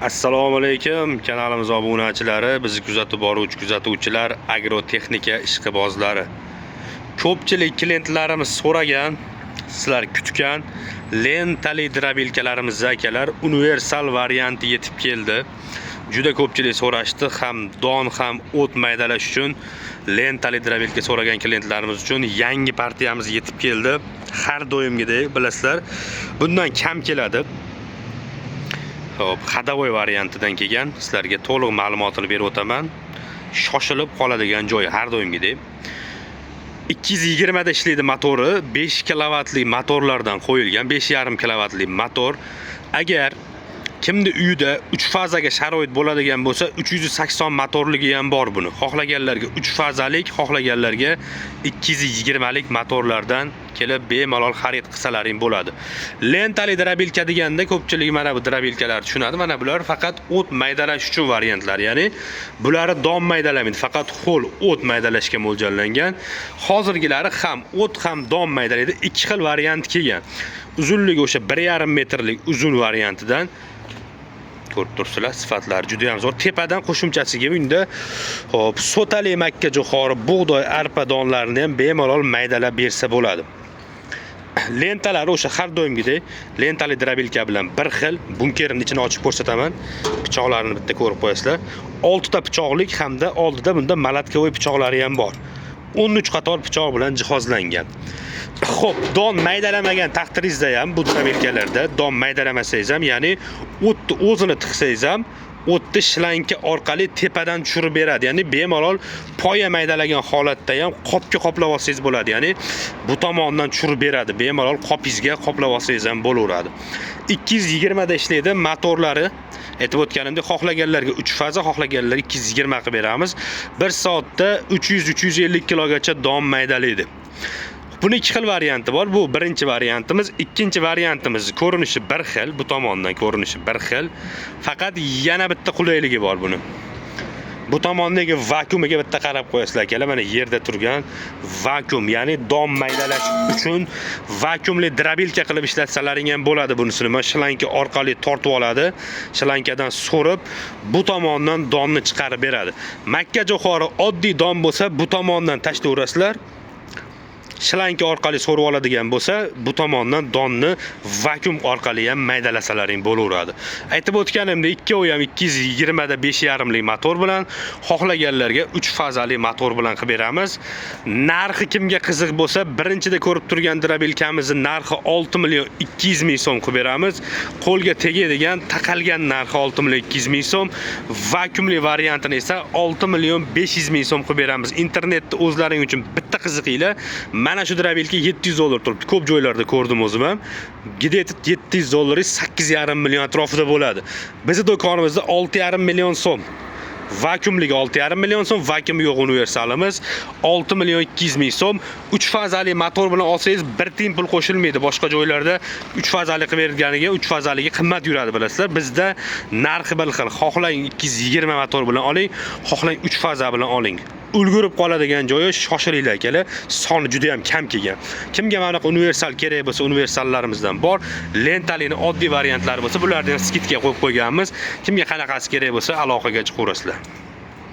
Assalomu alaykum, kanalimiz obunachilari, bizni kuzatib boruvchi kuzatuvchilar, agrotexnika ishqibozlari. Ko'pchilik klientlarimiz so'ragan, sizlar kutgan lentali дробилка larimiz, akalar, universal varianti yetib keldi. Juda ko'pchilik so'rashdi, ham don, ham o't maydalash uchun lentali дробилка so'ragan klientlarimiz uchun yangi partiyamiz yetib keldi. Har doimgidek bilasizlar, bundan kam keladi. Xo'p, ходовой variantidan kelgan. Sizlarga to'liq ma'lumotini berib o'taman. Shoshilib qoladigan joyi har doimgidek. 220 da ishlaydi motori, 5 kilovatli motorlardan qo'yilgan, 5,5 kilovatli motor. Agar kimni uyida 3 fazaga sharoit bo'ladigan bo'lsa, 380 motorligi ham bor buni. Xohlaganlarga 3 fazalik, xohlaganlarga 220 lik motorlardan kelib bemalol xarid qilsalaring bo'ladi. Lentali дробилка deganda ko'pchilik mana bu дробилка lar tushunadi. Mana bular faqat o't maydalash uchun variantlar, ya'ni bulari don maydalamaydi, faqat ho'l o't maydalashga mo'ljallangan. Hozirgilari ham o't, ham don maydalaydi. Ikki xil variant kelgan. Uzunligi o'sha 1,5 metrlik uzun variantidan ko'rib turibsizlar, sifatlari juda ham zo'r. Tepadan qo'shimchasiga unda, hop, sotali makka jo'xori, bug'doy, arpa donlarini ham bemalol maydalab bersa bo'ladi. Lentalari o'sha har doimgidek lentali дробилка bilan bir xil. Bunkerini ichini ochib ko'rsataman. Pichoqlarini bitta ko'rib qo'yasizlar. 6 ta pichoqlik hamda oldida bunda молотковой pichoqlari ham bor. 13 qator pichoq bilan jihozlangan. Xo'p, don maydalamagan taqdiringizda ham bu дробилка larda don maydalamasangiz ham, ya'ni o'tni o'zini tiqsangiz ham, o'tni shlanka orqali tepadan tushirib beradi. Ya'ni bemalol poya maydalagan holatda ham qopga qoplab olsangiz bo'ladi. Ya'ni bu tomondan tushirib beradi. Bemalol qopingizga qoplab olsangiz ham bo'laveradi. 220 da ishlaydi motorlari. Aytib o'tganimdek, xohlaganlarga 3 faza, xohlaganlarga 220 qilib beramiz. 1 soatda 300-350 kilogacha don maydalaydi. Buni ikki xil varianti bor. Bu birinchi variantimiz, ikkinchi variantimiz ko'rinishi bir xil, bu tomondan ko'rinishi bir xil. Faqat yana bitta qulayligi bor buni. Bu tomondagi vakuumiga bitta qarab qo'yasizlar, akalar. Mana yerda turgan vakuum, ya'ni don maydalash uchun vakuumli дробилка qilib ishlatsalaring ham bo'ladi bunisini. Mana shlanka orqali tortib oladi. Shlankadan so'rib, bu tomondan donni chiqarib beradi. Makka jo'xori, oddiy don bo'lsa, bu tomondan tashlayverasizlar. Shlanka orqali so'rib oladigan bo'lsa, bu tomondan donni vakuum orqali ham maydalasalaring bo'laveradi. Aytib o'tganimdek, ikkovi ham 220 da 5,5 lik motor bilan, xohlaganlarga 3 fazali motor bilan qilib beramiz. Narxi kimga qiziq bo'lsa, birinchida ko'rib turgan дробилка mizning narxi 6 million 200 ming so'm qilib beramiz. Qo'lga tegadigan, taqalgan narxi 6 million 200 ming so'm. Vakuumli variantini esa 6 million 500 ming so'm qilib beramiz. Internetda o'zlaring uchun bitta qiziqinglar, mana shu дробилка 700 dollar turibdi. Ko'p joylarda ko'rdim o'zim ham. Где-то 700 dollari 8,5 million atrofida bo'ladi. Bizni do'konimizda 6,5 million so'm. Vakuumligi 6,5 million so'm, vakuum yo'q universalimiz 6 million 200 ming so'm. 3 fazali motor bilan olsangiz, bir tiyin pul qo'shilmaydi. Boshqa joylarda 3 fazali qilib berilganiga 3 fazaligi qimmat yuradi, bilasizlar. Bizda narxi bir xil. Xohlang 220 motor bilan oling, xohlang 3 faza bilan oling. Ulgurib qoladigan joyi, shoshilinglar, akalar, soni juda ham kam kelgan. Kimga mana bunaqa universal kerak bo'lsa, universallarimizdan bor. Lentalini oddiy variantlari bo'lsa, bularni ham скидка qo'yib qo'yganmiz. Kimga qanaqasi kerak bo'lsa, aloqaga chiqaverasizlar.